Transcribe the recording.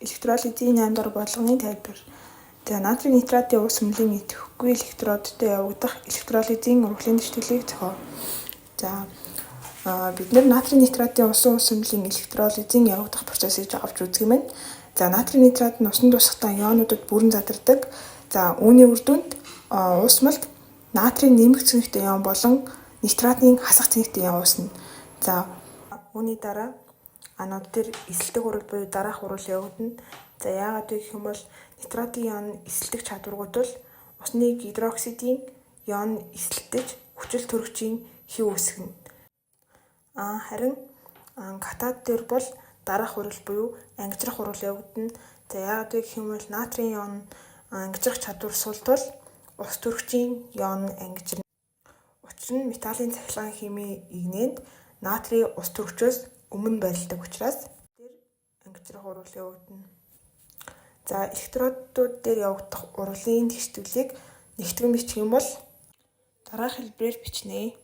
Электролизийн 8 дугаар бодлогын тайлбар. За, натрий нитратын ус мөлийн идэвхгүй электродтой явагдах электролизийн ургуулын дэвтгэлийг зохио. За, бид нар натрий нитратын усан ус мөлийн электролизийн явагдах процессыг авч үзэх юм байна. За, натрий нитрат нь усан тусахтаа ионуудад бүрэн задардаг. За, үүний үр дүнд ус мөлд натрийн нэмэх цэнэгтэй ион болон нитратын хасах цэнэгтэй ион уусна. За, үүний дараа анод дээр эсэлтэх урал буюу дараах урал явагдана. За, яагаад вэ гэх юм бол нитратын ион эсэлтэх чадваргүй тул усны гидроксидын ион эсэлтэж хүчил төрөгчийн хэв үүсгэнэ. Харин катод дээр бол дараах урал буюу ангижрах урал явагдана. За, яагаад вэ гэх юм бол натрийн ион ангижрах чадвар сул тул ус төрөгчийн ион ангижирна. Учир нь металлын цахилгаан химийн игнэнд натрий ус төрөгчөөс өмнө байрладаг учраас дээр ангижрах урал явагдана. За, электродууд дээр явагдах уралын тэгшитгэлийг нэгтгэн бичих юм бол дараах хэлбэрээр бичнэ.